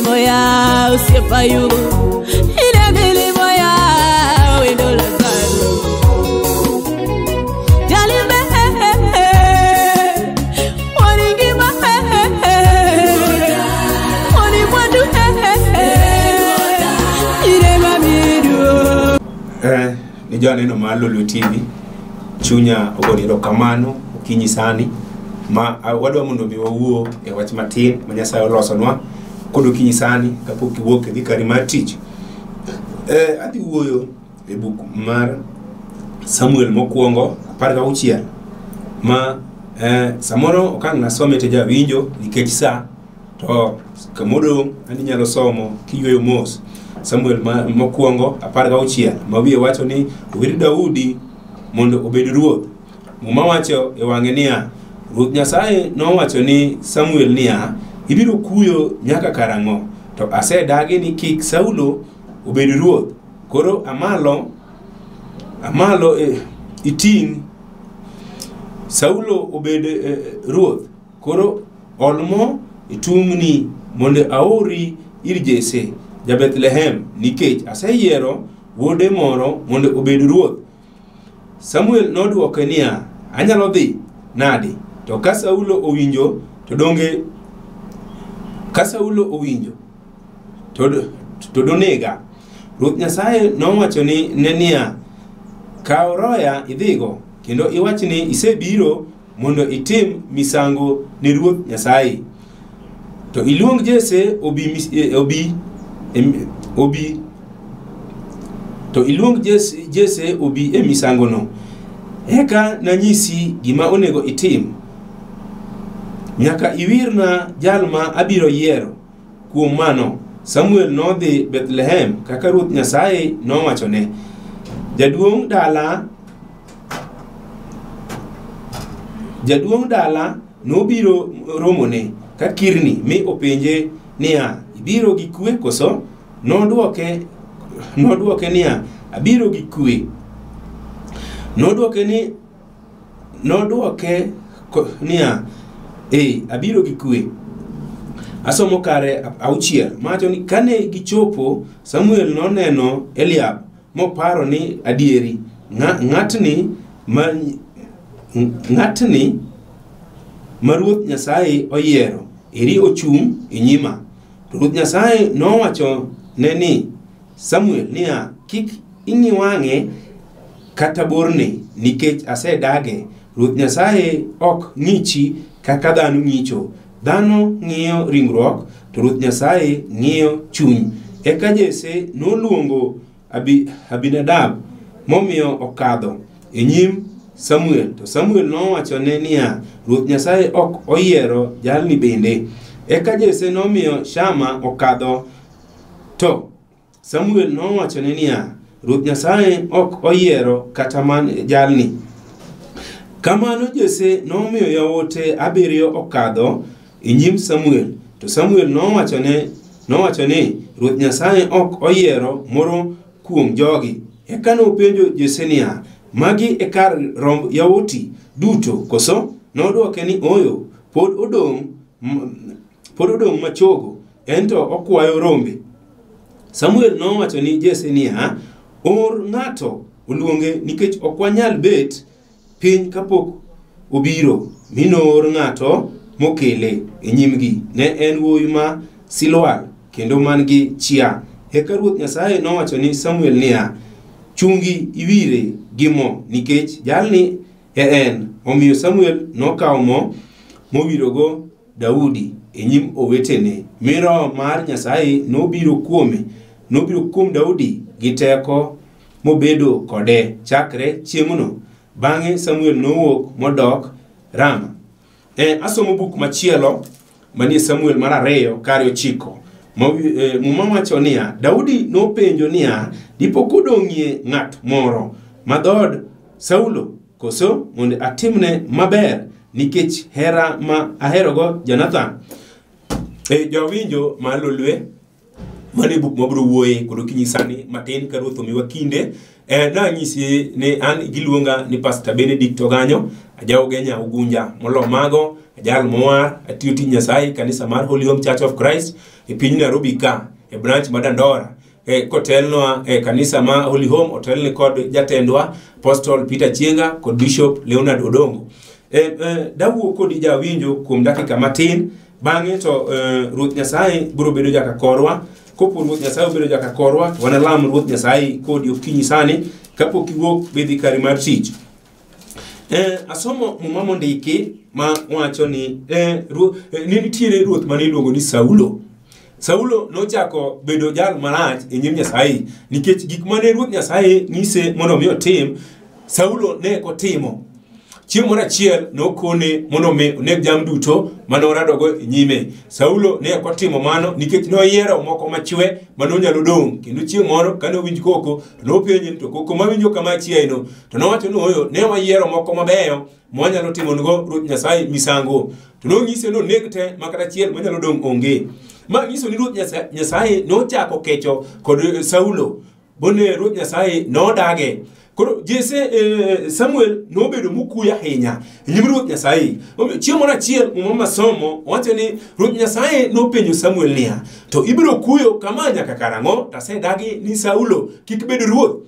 milimo ya osiepa yugo ine milimo ya wendo Lazaro Jalime Waningima Wanimwandu Ine mamidu. Ni janeno mar Lolwe TV chunya ogoni erokamano okinyi sani ma wadwa mondo mi wawuo e wach matin ma Nyasaye olosonwa kod okinyi sani kapok iwuok idhi kari mar tich. Adhi wuoyo e buk mar Samuel mokwongo 16 ma samoro ok ang' nasome to jawinjo nikech sa to kamodong' an inyalo somo kiyweyo mos. Samuel mokwongo 16 ma wiye wacho ni owir Daudi mondo obed ruoth. Muma wacho e wang'e niya, Ruoth Nyasaye nowacho ni Samuel niya, ibiro kuyo nyaka karang'o? To asedagi ni kik Saulo obed ruoth. Koro amalo iting' Saulo obed ruoth. Koro ol mo itung'ni mondo aori ir Jesse ja Bethlehem, nikech aseyiero wuode moro mondo obed ruoth. Samuel nodwoke niya, anyalo dhi nadi? To ka Saulo owinjo to donge ka Saulo owinjo to donega. Ruoth Nyasaye nowacho ni ne niya, kaw roya idhigo kendo iwach ni isebiro mondo itim misango ne Ruoth Nyasaye. To iluong Jesse obi to iluong Jesse obi e misangono. Eka nanyisi gima onego itim. Nyaka iwirna jal ma abiro yiero. Kuom mano Samuel nodhi Bethlehem kaka Ruoth Nyasaye nowachone. Jaduong' dala nobiro romone ka kirni mi openje niya, ibiro gi kwe koso? Nodwoke niya, abiro gi kwe. Nodwoke niya, abiro gi kwe. Asomo kare 6 mawacho ni kane gichopo, Samuel noneno Eliab moparo ni adieri ng'atni ma Ruoth Nyasaye oyiero eri ochung' e nyima. To Ruoth Nyasaye nowacho ne ni Samuel niya, kik ing'i wang'e kata borne, nikech asedage. Ruoth Nyasaye ok ng'ichi kaka dhano ng'icho. Dhano ng'iyo ringruok, to Ruoth Nyasaye ng'iyo chuny. Eka Jesse noluongo Abinadab momiyo okadho e nyim Samuel. To Samuel nowachone niya, Ruoth Nyasaye ok oyiero jalni bende. Eka Jesse nomiyo Shama okadho. To Samuel nowachone niya, Ruoth Nyasaye ok oyiero kata man jalni. Kamano Jesse nomiyo yawuote 7 okadho e nyim Samuel. To Samuel nowacho ni Ruoth Nyasaye ok oyiero moro kuom jogi. Eka nopenjo Jesse niya, magi e kar romb yawuoti duto koso? Nodwoke ni oyo, pod odong' machogo, en to okwayo rombe. Samuel nowacho ni Jesse niya, or ng'ato oluonge nikech ok wanyal bet piny kapok obiro. Mi noor ng'ato mokele e nyimgi. Ne en wuowi ma silwal kendo man gi chia. Eka Ruoth Nyasaye nowacho ni Samuel niya, chungi iwire gi mo nikech jalni e en. Omiyo Samuel nokawo mo mowirogo Daudi e nyim owetene. Mi Roho mar Nyasaye nobiro kuom Daudi gi teko mobedo kode chakre chieng'no. Bang'e Samuel nowuok modok Rama. Asomo buk machielo manie Samuel mar 2 kare 9. Muma wacho niya, Daudi nopenjo niya, dipo kodong'ie ng'at moro ma dhood Saulo koso mondo atimne maber nikech hera ma aherogo Jonathan. Jawinjo mar Lolwe, Mano e buk mabiro wuoye kod okinyi sani matin ka Ruoth omiwa kinde. Nanyisi ni an giluonga ni Pastor Benedict Oganyo, aja Ugenya Ugunja molo mago, ajal mowar, atiyo tij Nyasaye kanisa mar Holy Home Church of Christ e piny Nairobi ka, e branch ma Dandora. Kotelnwa e kanisa ma Holy Home, otelne kod jatendwa Apostle Peter Chienga kod Bishop Leonard Odongo. Dawuo kodi jawinjo kuom dakika matin, bang'e to Ruoth Nyasaye biro bedo jaka korwa. Kopo Ruoth Nyasaye obedo jaka korwa, to wanalam Ruoth Nyasaye kodi okinyi sani kapok iwuok bidhi kari mar tich. Asomo muma mondiki ma wacho ni ni nitiere ruoth mane iluongo ni Saulo. Saulo nochako bedo jal marach e nyim Nyasaye nikech gik mane Ruoth Nyasaye nyise mondo mi otim, Saulo ne ok otimo. Chieng' moro achiel nokone mondo mi oneg jam duto mane oradogo e nyime. Saulo ne ok otimo mano nikech noyiero moko machwe mane onyalo dong'. Kendo chieng' moro kane owinj koko, to nopenje ni to koko mawinjo kama chiayeno. To nowacho ni ooyo, ne wayiero moko mabeyo mwanyalo timonego Ruoth Nyasaye misango. To nonyise ni oneg te ma kata achiel manyalo dong' onge. Ma nyiso ni Ruoth Nyasaye nochako kecho kod Saulo. Bone Ruoth Nyasaye nodage. Koro Jesse Samuel nobedo mokuyo ahinya e nyim Ruoth Nyasaye. Omiyo chieng' moro achiel muma masomo wacho ni Ruoth Nyasaye nopenjo Samuel niya, to ibiro kuyo kama nyaka karang'o? To asedagi ni Saulo kik bed ruoth.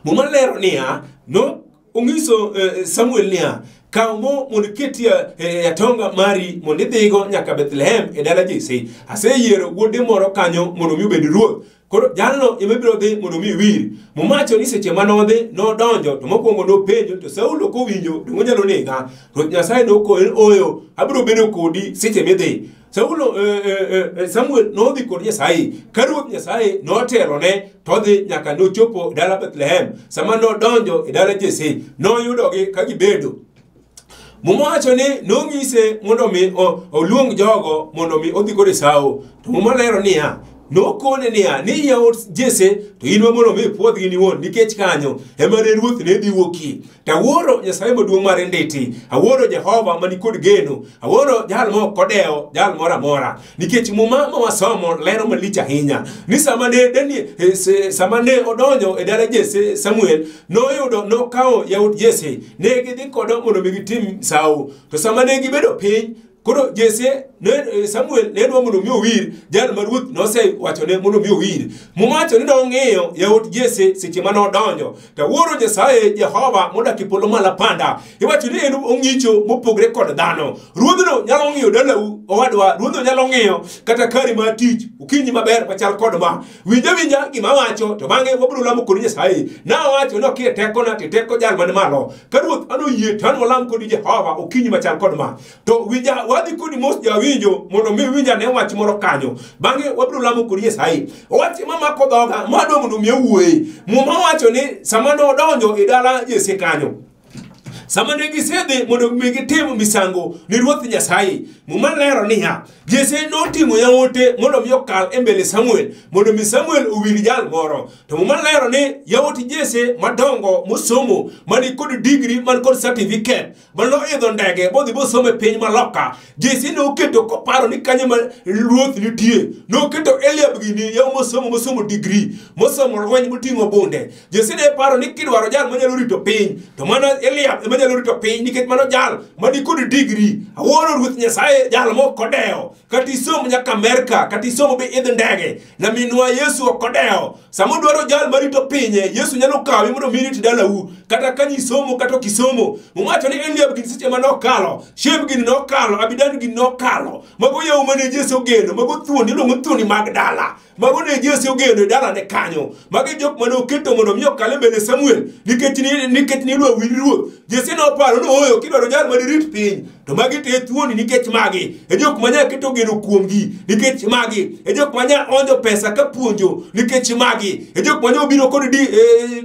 Muma lero niya, no onyiso Samuel niya, kaw mo mondo iketie e atonga mari mondo idhigo nyaka Bethlehem e dala Jesse. Aseyiero wuode moro kanyo mondo mi obed ruoth. Koro jalno ema biro dhi mondo mi iwir. Muma wacho ni seche mane odhi nodonjo to mokwongo nopenjo to Saulo kowinjo to onyalo nega. Ruoth Nyasaye nokone ooyo, abiro bedo kodi seche midhi. Saulo Samuel nodhi kod Nyasaye. Ka Ruoth Nyasaye notelone to odhi nyaka nochopo dala Bethlehem. Sama nodonjo e dala Jesse noyudogi ka gibedo. Muma wacho ni nonyise mondo mi oluong jogo mondo mi odhi kod Esau. To muma lero niya, nokone niya, ni yawuot Jesse to in mondo mi ipuodhgi ni wuon nikech kanyo ema ne ruoth ne dhi wuokie. To awuoro Nyasaye maduong' mar nditi, awuoro Jehova mani kod geno, awuoro jal ma ok odewo jal moro amora. Nikech muma ma wasomo lero malich ahinya ni sama ne sama ne odonjo e dala Jesse Samuel noyudo nokawo yawuot Jesse ne gidhi kodo mondo mi gitim sawo. To sama ne gibedo piny, koro Jesse ne Samuel ne dwa mondo mi owir jal ma ruoth nosewachone mondo mi owir. Muma wacho ni nong'iyo yawuot Jesse seche mane odonjo. To awuoro Nyasaye Jehova modak e polo malo apanda. Iwacho ni en ong'icho mopogre kod dhano. Ruodhno nyalo ng'iyo dalau owadwa, ruodhno nyalo ng'iyo kata kari mar tich okinyi maber machal kod ma. Winja winja gima awacho to bang'e wabiro lamo kod Nyasaye. Nawacho ni ok tekona to teko jal man malo. Ka ruoth anoyie to an walam kodi Jehova okinyi machal kod ma. To winja wadhi kodi mos jawinjo mondo mi winja ne wach moro kanyo. Bang'e wabiro lamo kod Nyasaye. Wach mamako dhoga madwa mondo mi awuoye. Muma wacho ni sama nodonjo e dala Jesse kanyo, sama ne gisedhi mondo mi gitim misango ni Ruoth Nyasaye, Muma lero niya, Jesse noting'o yawuote mondo mi okal e mbele Samuel mondo mi Samuel owir jal moro. To Muma lero ni yawuot Jesse madongo mosomo mani kod degree man kod certificate manoidho ndege bodhi bosomo e piny maloka, Jesse noketo koparo ni kanyo ma ruoth nitie. Noketo Eliab gini yaw mosomo mosomo degree mosomo lweny moting'o bunde. Jesse ne paro ni kidwaro jal manyalo rito piny to mano Eliab ema nyalo rito piny nikech mano jal mani kod degree. Awuoro Ruoth Nyasaye jal mok odewo. Kata isom nyaka Amerka, kata isom bi idh ndege, nyaminwa Yesu ok odewo. Sama odwaro jal marito pinye, Yesu nyalo kawi mondo mi rit dalau, kata ka isomo kata ok isomo. Muma wacho ni Eliab gini seche mane okalo, Shem gini nokalo, Abidan gini nokalo. Mago yawo mane Jesse ogeno, mago thuondi iluongo thuondi mag dala. Mago ne Jesse ogeno e dalane kanyo. Mago e jok mane oketo mondo mi okal e mbele Samuel nikech ni idwa wir ruoth. Jesse noparo ni ooyo kidwaro jal madirit piny to magi te thuondi nikech magi e jok manya keto geno kuomgi nikech magi e jok manya onjo pesa ka puonjo nikech magi e jok manya obiro kod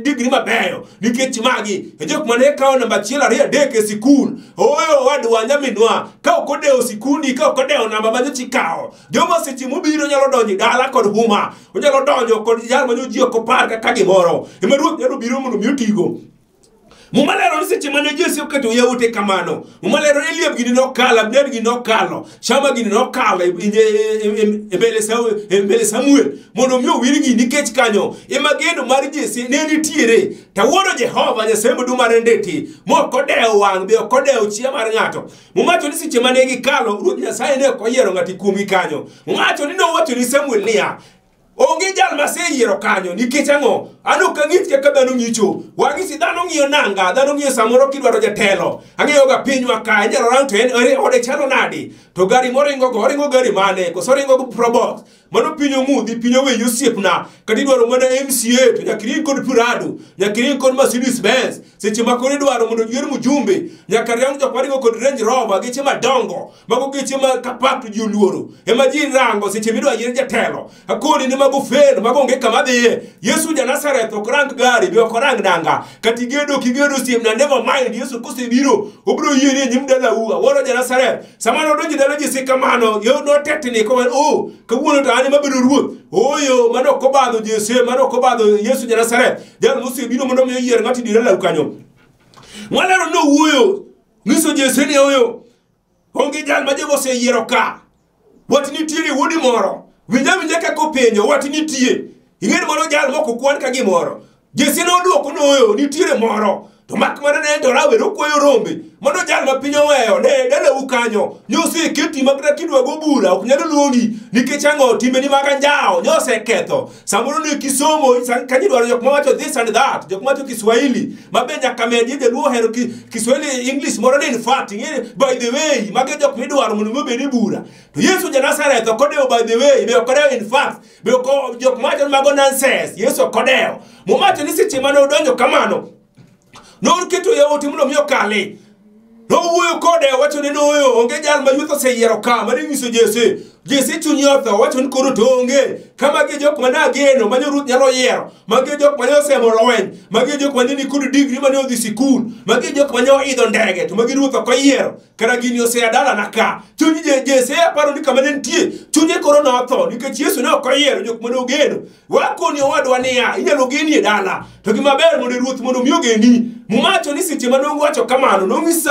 digri mabeyo nikech magi e jok mane kawo namba 1 2 3 e sikul. Ooyo owadwa nyaminwa, ka ok odewo sikundi, ka ok odewo namba ma nyocha ikawo, joma seche mobiro nyalo donjo e dala kod huma, onyalo donjo kod jal ma ji ok opar kaka gimoro ema ruoth nyalo biro mondo mi otigo. Muma lero ni seche mane Jesse oketo yawuote kamano, Muma lero ni Eliab gini nokalo, Abner gini nokalo, Shama gini nokalo e mbele Samuel mondo mi owirgi nikech kanyo ema geno mar Jesse ne nitiere. Tawuoro Jehova Nyasaye maduong' mar ndeti mok odewo wang' be ok odewo chia mar ng'ato. Muma wacho ni seche mane gikalo, Ruoth Nyasaye ne ok oyiero ng'ato kuomgi kanyo. Muma wacho ni nowacho ni Samuel niya, onge jal maseyiero kanyo nikech ang'o? An ok ang'ich kaka dhano ng'icho. Wang'isi dhano ng'iyo nanga, dhano ng'iyo samoro kidwaro jatelo. Ang'iyo ga pinywa ka, inyalo rang to en ode chalo nadi? To gari moringo go, oringo gari mane? Koso oringo go Probox? Mano piny ong'udhi, piny oweyi osiepna. Kata idwaro mana MCA to nyaka iring kod Prado, nyaka iring kod Mercedes Benz. Seche ma koro idwaro mondo oyier mjumbe, nyaka riang jok maringo kod Range Rover, geche madongo, mago geche ma kapak to ji oluoro. Ema ji rango seche midwa yier jatelo. Akoni ni mago fail, mago onge kama dhiye. Yesu ja Nazareth ok rang gari, be ok orang nanga. Kata igedo ok igedo osiepna, never mind. Yesu kosebiro, obiro yieri e nyim dalau. Awuoro ja Nazareth. Sama nodonjo e dala Jesse kamano, yo notetni kowacho, oh, kawuono to an ema abedo ruoth. Ooyo, mano ok obadho Jesse, mano ok obadho Yesu ja Nazareth. Jal mosebiro mondo mi oyier ng'ato e dier dalau kanyo. Walero nowuoyo, nyiso Jesse ni oyo, onge jal ma Jehova oseyiero ka. Wach nitiere wuodi moro. Winja winja kaka openjo, wach nitie. Ing'e ni mano jal mok okwan ka gimoro. Jesse nodwoko noyo, nitiere moro. To mak mana ne en to rawere okwayo rombe. Mano jal ma piny oweyo, ne dalau kanyo. Nyoseketi ma kata kidwa go bura ok nyal luongi. Nikech ang'o? Timbeni mag anjawo nyoseketho. Samoro ne kisomo, kanyo idwaro jok mawacho this and that, jok mawacho Kiswahili, ma be nyaka medie jaluo ohero Kiswahili, English moro ni in fact, ing'e by the way, magi jok midwaro mondo mi obed e bura. To Yesu ja Nazareth ok odewo by the way, be ok odewo in fact, be ok jok mawacho mago nonsense, Yesu ok odewo. Muma wacho ni seche mane odonjo kamano, noketo yawuote mondo mi okali. Nowuoyo kode, owacho ni noyo, onge jal ma ruoth oseyiero ka, mane nyiso Jesse. Jesse chunye otho, owacho ni koro to onge. Ka magi e jok mane ageno, mane ruoth nyalo yiero, magi e jok mane osemo lweny, magi e jok mane nikod digri mane odhi sikul, magi e jok mane oidho ndege, to magi ruoth ok oyiero. Kara gini osea dalana ka. Chuny Jesse aparo ni kama ne nitie, chunye koro notho, nikech Yesu ne ok oyiero jok mane ogeno. Wakoni owadwa niya, inyalo geni e dala, to gima ber mondo ruoth mondo mi ogeni. Muma wacho ni seche mane owacho kamano, nonyis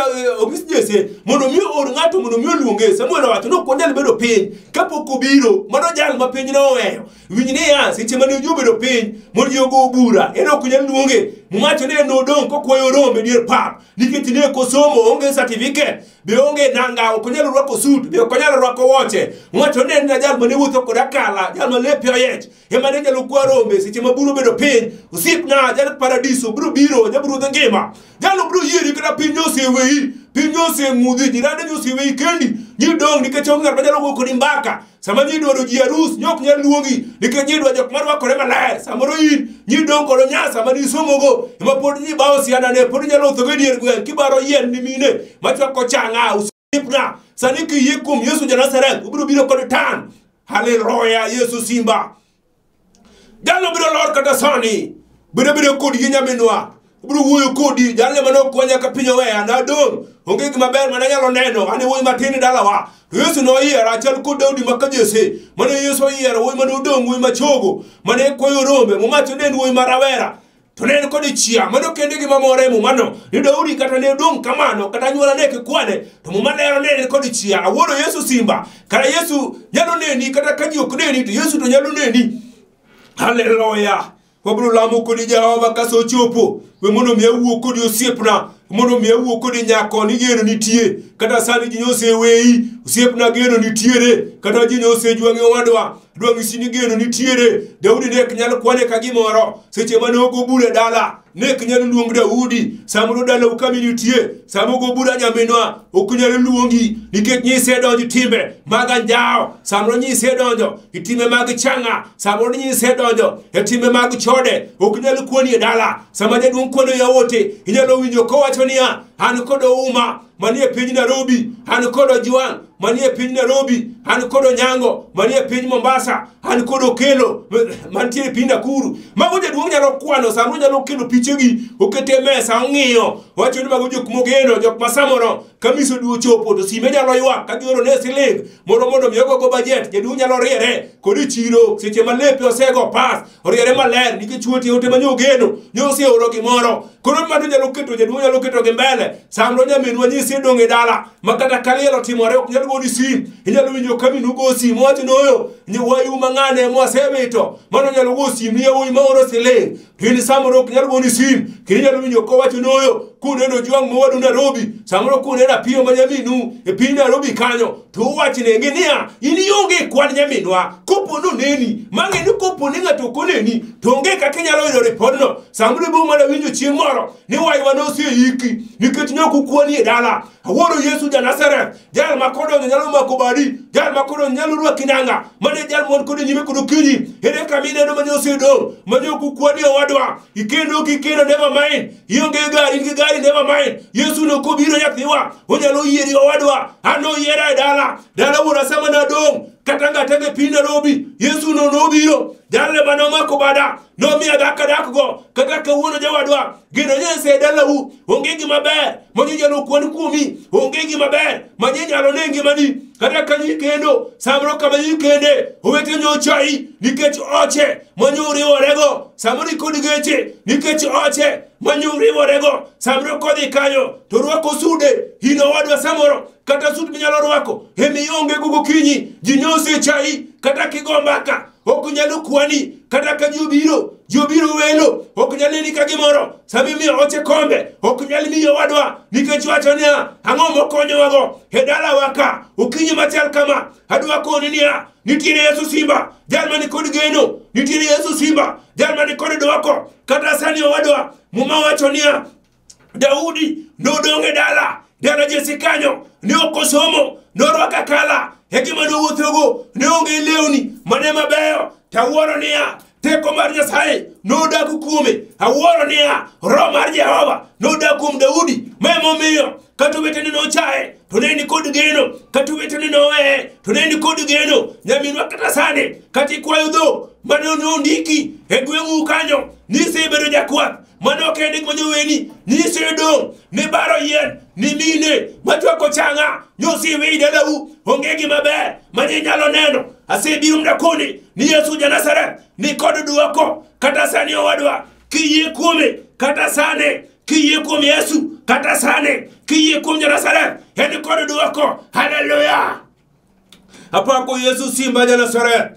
Jesse mondo mi oor ng'ato mondo mi oluonge. Samuel owacho ni ok wanyal bedo piny kapok obiro. Mano jal ma piny noweyo. Winj niya, seche mane ji obedo piny mondo ji ogo bura, en ok nyal luonge. Muma wacho ni en nodong' kokwayo rombe dier pap, nikech ne ok osomo, onge certificate, be onge nanga, ok onyal rwako suit, be ok onyal rwako wuoche. Muma wacho ni en jal mane wuotho kod akala, jal ma lepe oyiech, ema ne nyalo kwa rombe seche ma bura obedo piny. Osiepna, jal paradiso biro biro, jal ruodh ngima. Jalo biro yieri kata piny oseweyi, piny oseng'udhi, jirande oseweyi kendi. Nidong' nikech onge ng'at manyalo goyo kodi mbaka. Sama ji dwaro ji arus, nyok nyal luongi, nikech ji dwa jok marwakore maler. Samoro in, nidong' kod onyasa mane isomogo, ema pod nyibawo siandane, pod inyalo wuothogo e dier gweng' kibaro yien ni mine machwako chang'a. Osiepna, sani kiyie kuom Yesu ja Nazareth, obiro biro kod tan. Haleluya, Yesu simba. Jalo biro lor kata sani, biro bedo kodi nyaminwa. Obiro wuoyo kodi, jalno mane ok konya ka piny oweya, nadong', onge gima ber mane anyalo neno, an e wuoyi matin e dalawa. To Yesu noyiera, achal kod Daudi ma ka Jesse, mane Yesu oyiero, wuoyi mane odong', wuoyi machogo, mane kwayo rombe, Muma wacho ni en wuoyi ma rawera. To ne en kod chia, mano kende gima more e Muma no, ni Daudi kata ne odong' kamano, kata anyuola ne kikwane, to Muma lero ni en kod chia. Awuoro Yesu simba, kara Yesu nyalo neni, kata ka ji ok neni, to Yesu to nyalo neni. Haleluya. Wabiro lamo kodi Jehova ka sa ochopo. We mondo mi awuo kodi osiepna, mondo mi awuo kodi nyako ni geno nitie. Kata sani ji oseweyi, osiepna geno nitiere. Kata ji osejwang'i owadwa, adwa nyisi ni geno nitiere. Daudi ne ok nyal kwane ka gimoro. Seche mane ogo bura e dala, ne ok nyal luong Daudi. Samoro dalau kama nitie, sama ogo bura nyaminwa, ok nyal luongi nikech nyisedonjo timbe mag anjawo. Samoro nyisedonjo e timbe mag chang'a, samoro nyisedonjo e timbe mag chode, ok nyal kwani e dala. Sama jaduong' kwano yawuote, inyalo winjo kowacho niya, an kod Ouma manie piny Nairobi, an kod Ojwang' manie piny Nairobi, an kod Onyango manie piny Mombasa, an kod Okelo mantie e piny Nakuru. Mago jaduong' nyalo kwano, samoro nyalo kelo pichegi, okete e mesa, ong'iyo, owacho ni mago jok mogeno, jok ma samoro Ka miso du ochopo to sime nyalo ywak ka gioro ne siling moro mondo mi ogogo budget. Jaduong' nyalo riere kod e chiro seche ma lepe osego pas oriere maler nikech ote ote ma nyogeno nyoseoro gimoro. Koro mano nyalo keto jaduong' nyalo keto gi mbele. Samoro nyaminwa nyise dong' e dala ma kata kaliel otimore ok nyal goni sim. Inyalo winjo ka minu go sim owacho ni oyo wayu mang'ane mwasewito. Mano nyalo go sim ni yawuoyi maoro siling. To in samoro ok nyal goni sim. Kendo inyalo winjo kowacho ni oyo kuneno Jwang' mowadu Nairobi. Samoro kuneno Apiyo ma nyaminu e piny Nairobi kanyo. To uwachnegi niya in ionge kwan nyaminwa. Kopo noneni mang'e ni kopo ni ng'ato ok oneni to onge kaka inyalo yudo ripodno. Samoro ibo mana winjo chieng' moro ni waywa noseiki nikech ne ok ukwani e dala. Awuoro Yesu ja Nazareth, jal ma kodonjo nyalo mako badi, jal ma kodonjo nyalo rwaki nanga, mane jal mon kode nyime kod okinyi. Ere kama ineno ma osedong', ma ne ok ukwani owadwa. Ikendo ok ikendo never mind. Ionge gari in gi gari never mind. Yesu no kobiro nyathiwa, onyalo yieri owadwa. An noyiera e dala, dala wuora sama nadong' kata ng'ata e piny Nairobi. Yesu no nobiro, jalno ema nomako bada, nomiya dhako adakgo. Kata kawuono jawadwa, geno Nyasaye e dalau, onge gima ber ma nyalo kwan kuomi, onge gima ber ma nyalo ne ngimani. Kata ka nyikendo, samoro kama nyikende, owete nyochai nikech oche ma nyuriworego. Samoro ikod geche nikech oche ma nyuriworego. Samoro kodhi kanyo to rwako sude, in owadwa samoro kata sut minyalo rwako emionge go gokinyi, ji nyosechai kata kigo mbaka ok nyalo kwani. Kata ka ji obiro welo ok nyal neni ka gimoro. Sama imiyo oche kombe ok nyal miyo owadwa nikech wacho niya ang'o mokonyowago e dalawa ka okinyi machal kama. Adwa koni niya nitiere Yesu Simba, jal mani kod geno. Nitiere Yesu Simba, jal mani kod dwoko. Kata sani owadwa, Muma wacho niya Daudi nodong' e dala, dala Jesse kanyo, ne ok osomo, norwako akala, e gima nowuothogo, ne onge lewni mane mabeyo. Tawuoro niya teko mar Nyasaye nodak kuome. Awuoro niya Roho mar Jehova nodak kuom Daudi. Ma emomiyo kata owetene nochaye to ne ni kod geno, kata owetene noweye to ne ni kod geno. Nyaminwa kata sani kata ikwayo dhok mane ondiki e gweng'u kanyo ni isebedo jakwath, mano ok en gik manyoweni, ni isedong' ni baro yien ni mine machwako chang'a nyosiweyi dalau, onge gima ber mane inyalo neno. Asebiro mdakoni ni Yesu ja Nazareth ni kod dwoko. Kata sani owadwa kiyie kuome, kata sani kiyie kuom Yesu, kata sani kiyie kuom ja Nazareth en kod dwoko. Haleluya! Apako Yesu Simba ja Nazareth.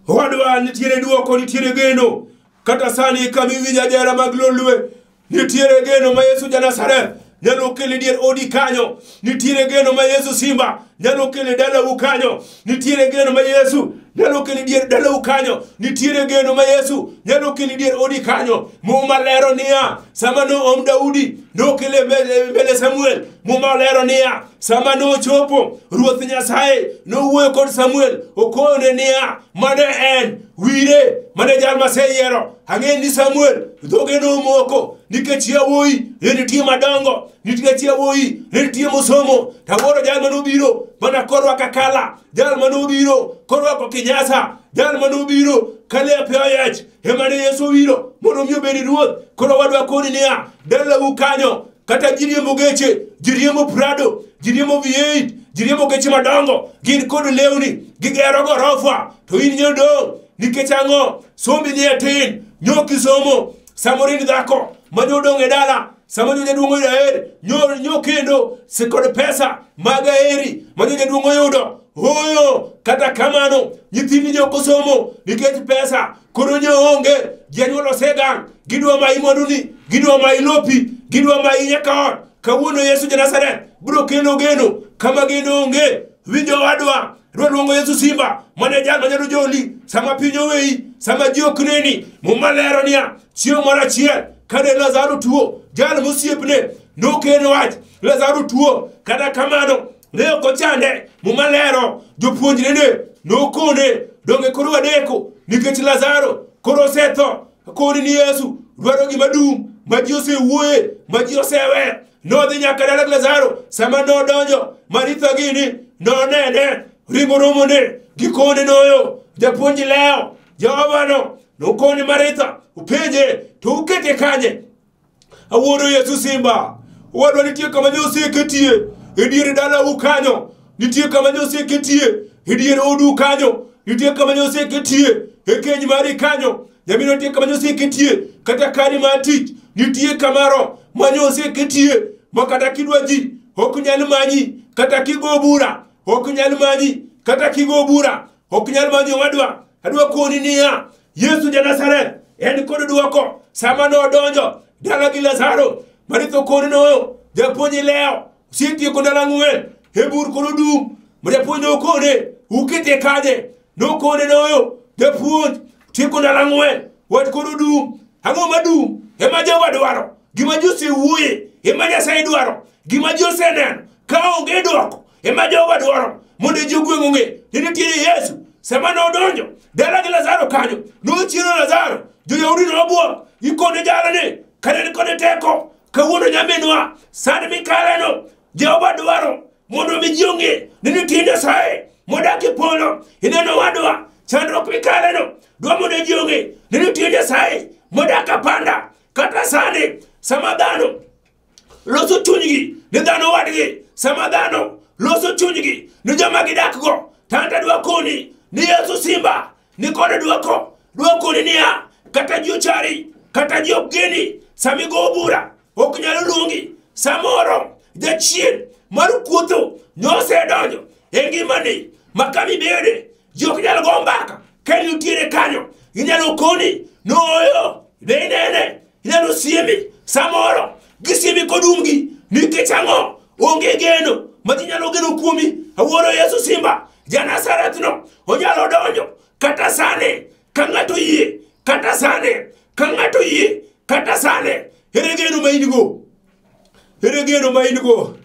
Owadwa, nitiere dwoko, nitiere geno. Kata sani kama iwinjo ajara mag lolwe, nitiere geno ma Yesu ja Nazareth nyalo kelo e dier odi kanyo. Nitiere geno ma Yesu Simba nyalo kelo e dalau kanyo. Nitiere geno ma Yesu nyalo kelo e dier dalau kanyo. Nitiere geno ma Yesu nyalo kelo e dier odi kanyo. Muma lero niya sama noom Daudi nokele mbele Samuel. Muma lero niya sama nochopo Ruoth Nyasaye nowuoyo kod Samuel okone niya mane en wire mane jal maseyiero. Ang'e ni Samuel dhoge nomoko nikech yawuoyi ne nitie madongo, nikech yawuoyi ne nitie mosomo. Tawuoro jal manobiro mana korwako akala, jal manobiro korwako kinyasa, jal manobiro ka lepe oyiech ema ne Yesu owiro mondo mi obed ruoth. Koro wadwa koni niya dalau kanyo kata ji riembo geche, ji riembo Prado, ji riembo V8, ji riembo geche madongo, gin kod lewni, gigero gorofa, to in nyodong' nikech ang'o? Sombi nie tin, nyoki somo. Samoro in dhako ma nyodong' e dala, sama nyo jaduong' oyudo aheri, nyo kendo kod pesa mag aheri ma nyo jaduong' oyudo. Ooyo, kata kamano nyithindi nyo ok osomo nikech pesa koro nyo onge. Janyuol osegang', gidwa mayi mwanduni, gidwa mayi lopi, gidwa mayi nyaka ot. Kawuono Yesu ja Nazareth biro kelo geno kama geno onge. Winjo owadwa, dwa luongo Yesu Simba mane jal manyalo joli sama piny oweyi, sama ji ok neni. Muma lero niya chieng' moro achiel kane Lazaro tuo, jal mosiepne nokeno wach Lazaro tuo. Kata kamano ne ok ochande. Muma lero jopuonjrene nokone donge koro wadeko nikech Lazaro koro osetho. Koni ni Yesu dwaro gima dum ma ji osewuoye, ma ji osewe. Nodhi nyaka dala Lazaro. Sama nodonjo, Maritha gini nonene, ringo romone, gikone noyo japuonj leo Jehova no nokone Maritha, upenje to ukete kanye? Awuoro Yesu Simba. Owadwa nitie kama nyoseketie e dier dalau kanyo, nitie kama nyoseketie e dier odu kanyo, nitie kama nyoseketie e keny mari kanyo, nyaminwa nitie kama nyoseketie kata kari mar tich, nitie kamaro ma nyoseketie ma kata kidwa ji ok nyal manyi, kata kigo bura ok nyal manyi, kata kigo bura ok nyal manyi. Owadwa, adwa koni niya, Yesu ja Nazareth en kod dwoko. Sama nodonjo dala gi Lazaro, Maritha okone noyo, japuonj ilewo, osetieko ndalo ang'wen e bur koro dum. Ma japuonj nokone, ukete kanye? Nokone noyo, japuonj tieko ndalo ang'wen, wach koro dum. Ang'o madum? Ema Jehova dwaro. Gima ji osewuoye ema Nyasaye dwaro. Gima ji oseneno ka onge dwoko ema Jehova dwaro mondo ji ogweng' ong'e ni nitiere Yesu. Sama nodonjo dala gi Lazaro kanyo, nochiero Lazaro. Jo-Yahudi nobwok, gikone jalni kane ni kode teko. Kawuono nyaminwa, sand mikaleno, Jehova dwaro mondo mi ji ong'e ni nitie Nyasaye modak e polo. Ineno wadwa, chandruok mikaleno, dwa mondo ji ong'e ni nitie Nyasaye modak apanda. Kata sani, sama dhano loso chunygi ni dhano wadgi, sama dhano loso chunygi ni joma gidakgo, tanta dwa koni ni Yesu simba ni kode dwoko. Dwa koni niya, kata ji ochari, kata ji ok geni, sama igo bura ok nyal luongi. Samoro jachien mar kuotho nosedonjo e ngimani ma kama ibede ji ok nyal go mbaka ka nitiere kanyo. Inyalo koni nooyo be inene, inyalo siemi. Samoro gisiemi kod umgi nikech ang'o? Onge geno ma ji nyalo geno kuomi. Awuoro Yesu simba ja Nazareth no onyalo donjo kata sani ka ng'ato yie, kata sani ka ng'ato yie, kata sani. Ere geno ma in go? Ere geno ma in go?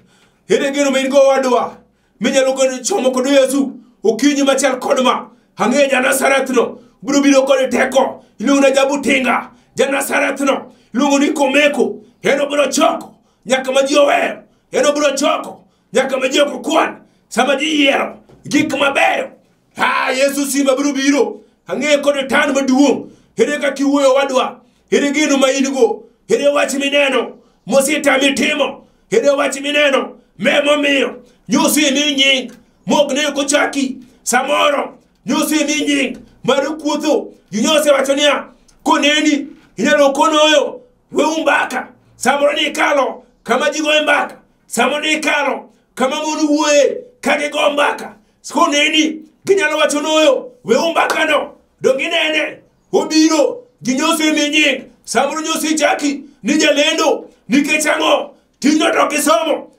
Ere geno ma in go wadwa? Minyalo geno chomo kod Yesu okinyi machal kod ma. Ang'eyo ja Nazareth no biro biro kod teko. Iluongo ni Jabu Tinga, ja Nazareth no iluongo ni Komeko. En obiro choko nyaka ma ji oweyo. En obiro choko nyaka ma ji ok okwan. Sama ji yiero gik mabeyo, ha Yesu simba biro biro. Ang'eyo kod tan maduong'. Ere kaka iwuoyo wadwa? Ere geno ma in go? Ere wach mineno mosetami timo? Ere wach mineno me momiyo nyosemi nying mok ne ok ochaki? Samoro nyosemi nying mar kuotho. Ji nyosewacho niya, koneni inyalo konoyo weu mbaka. Samoro ni ikalo kama ji goye mbaka, samoro ni ikalo kama mon wuoye ka gigo mbaka. Koneni ginyalo wacho noyo weu mbaka no, dong inene obiro. Ji nyosemi nying. Samoro nyosi chaki ni jalendo nikech ang'o? Tijno to ok isomo.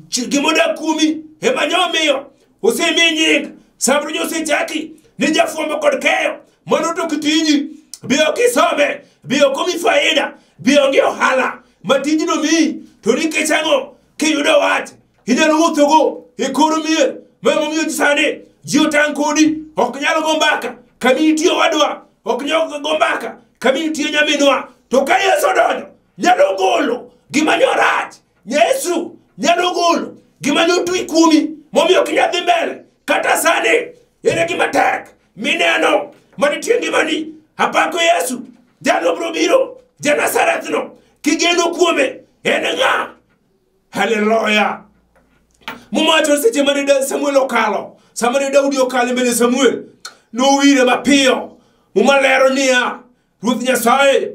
Gimodak kuomi ema nyomiyo osemi nying. Samoro nyosi chaki ni jafwambo kod keyo, mano to ok tiji. Be ok isome, be ok omi faida, be onge ohala ma tijno miyi. To nikech ang'o? Kiyudo wach inyalo wuothogo e kor mier. Ma emomiyo sani ji otang' kodi, ok nyal go mbaka kama intie wadwa, ok nyal go mbaka kama intie nyaminwa. To ka Yesu odonjo, nyalo golo gima nyorach. Yesu nyalo golo gima nyotwi kuomi momiyo ok inyal dhi mbele. Kata sani ere gima tek mineno manitie ngimani? Apako Yesu jalo biro biro, ja Nazareth no kigeno kuome en ng'a? Haleluya. Muma wacho seche mane Samuel okalo, sama ne Daudi okalo mbele Samuel, nowire mapiyo. Muma lero niya, Ruoth Nyasaye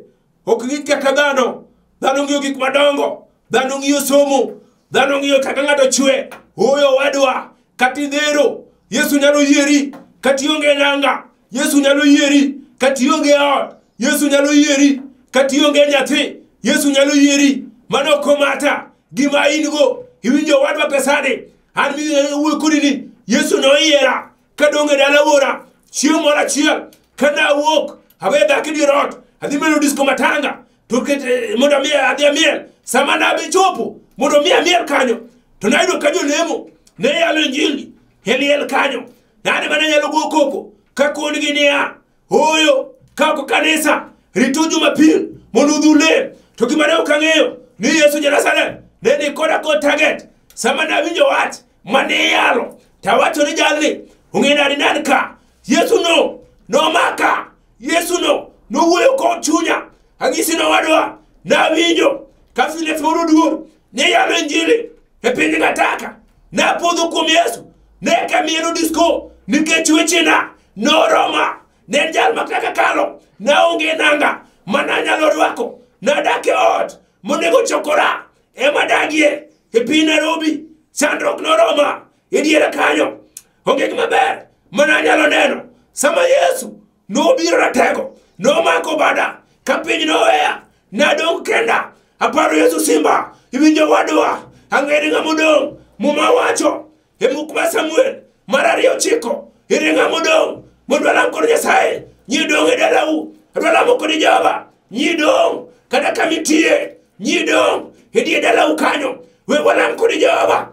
ok ng'i kaka dhano. Dhano ng'iyo gik madongo, dhano ng'iyo somo, dhano ng'iyo kaka ng'ato chwe. Oyo wadwa, kata idhero, Yesu nyalo yieri. Kata ionge nanga, Yesu nyalo yieri. Kata ionge ot, Yesu nyalo yieri. Kata ionge nyathi, Yesu nyalo yieri. Mano ok omata gima in go. Iwinjo wadwa pesani, an miwuoyo kodi ni Yesu noyiera kadong' e dala wuora. Chieng' moro achiel kane awuok awe dhako e dier ot, adhi medo disco matanga to ket mondo mi adhi amiel. Sama nabe chopo mondo mi amiel kanyo, to nayudo ka jolemo ne yalo injili e liel kanyo. Nane mana nyalo go koko kakon-gi niya, ooyo ka ok kanisa rito Jumapil mondo udhi ulem. To gima ne ok ang'eyo ni Yesu ja Nazareth ne ni koda kod target. Sama nawinjo wach mane iyalo, tawacho ni jalni ong'e nade nan ka. Yesu no nomaka, Yesu no nowuoyo kod chunya. Anyisi nowadwa, nawinjo ka Philip moro duor Ne yalo injili e piny Gataka. Napodho kuom Yesu. Ne kamieno disko nikech wechena noroma. Ne en jal ma kaka kalo naonge nanga mananyalo rwako. Nadak e ot monego chokora ema dagie e piny Nairobi. Chandruok noroma e diere kanyo. Onge gima ber mananyalo neno. Sama Yesu nobiro ratego, nomako bada ka piny noweya, nadong' kenda. Aparo Yesu simba, iwinjo wadwa, ang'ere ng'ama odong'. Muma wacho e buk mar Samuel mar 2:9, ere ng'ama odong' mondo alam kod Nyasaye. Nyidong' e dalau, adwa lamo kod Jehova. Nyidong' kata kama intie, nyidong' e dier dalau kanyo, we walam kod Jehova.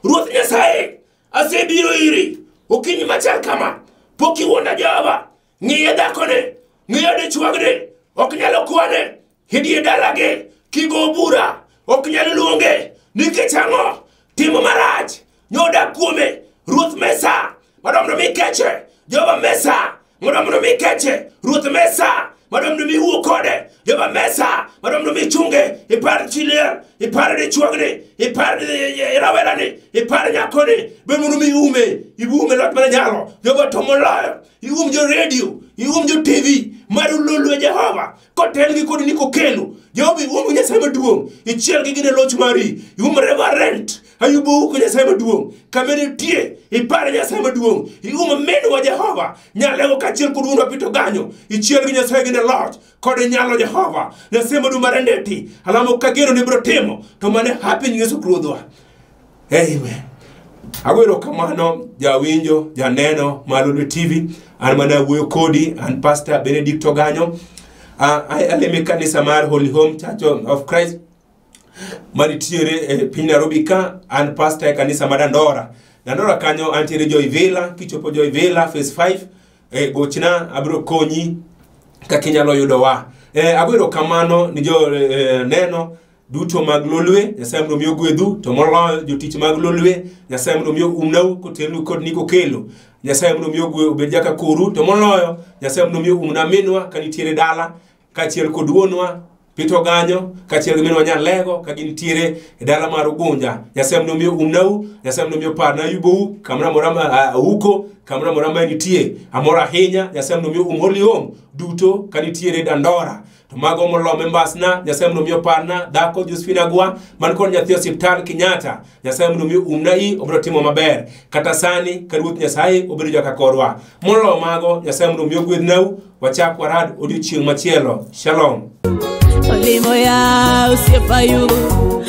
Ruoth Nyasaye, asebiro iri okinyi machal kama, pok iwuonda Jehova. Ng'iye dhakone, ng'iyo dichuogne, ok nyalo kwane e dier dalagi, kigo bura, ok nyal luonge, nikech ang'o? Timo marach nyodak kuome. Ruoth mesa mondo mi keche, Jehova mesa mondo mi keche, Ruoth mesa mondo mi wuo kode, Jehova mesa mondo mi chunge. Ipar chi liel, ipar dichuogni, ipar rawerani, ipar nyakoni, be mondo mi ume, iume lot mana nyalo. Jehova to moloyo, ium jo radio, ium jo TV mar Lolwe Jehova, kotelgi kod Niko Kelo. Jehova ium Nyasaye maduong', ichiel gi gine loch mari, ium Reverend Ayubu Uko Nyasaye maduong', kama nitie ipar Nyasaye maduong', ium minwa Jehova Nyalego kaachiel kod wuonwa Peter Oganyo, ichiel gi Nyasaye gine loch kod nyalo Jehova Nyasaye maduong' marendeti. Alamo kageno ni biro timo to mane happy Yesu Ruodhwa. Amen. Ago erokamano jawinjo, janeno mar Lolwe TV. An mana wuoyo kodi, an Pastor Benedict Oganyo. Alemo e kanisa mar Holy Home Church of Christ manitiere e piny Nairobi ka. An pastor e kanisa mar Dandora. Dandora kanyo antiere Joy Villa. Kichopo Joy Villa phase 5, gochna, abiro konyi kaka inyalo yudowa. Ago erokamano ni jo neno duto mag Lolwe. Nyasaye mondo mi ogwedhu, to moloyo jotich mag Lolwe. Nyasaye mondo mi oumnau kotelnu kod Niko Kelo. Nyasaye mondo mi ogwe obed jaka koru, to moloyo Nyasaye mondo mi oumna minwa ka nitiere dala, kaachiel kod wuonwa Peter Oganyo, kaachiel gi minwa Nyalego ka gintiere e dala mar Ugunja. Nyasaye mondo mi oumnau, Nyasaye mondo mi oparna Ayubou kamoro amora ma uko, kamoro amora ma nitie. Amor ahinya, Nyasaye mondo mi oum Holy Home duto ka nitiere Dandora. To mago molo members na, Nyasaye mondo mi oparna dhako Josephine Agwa man kod nyathi osiptal Kenyatta. Nyasaye mondo mi oumna i, obiro timo maber. Kata sani ka Ruoth Nyasaye obedo jaka korwa. Molo mago, Nyasaye mondo mi ogwedhnau, wachak warad odiochieng' machielo. Shalom. Olimo ya osiepa yugo.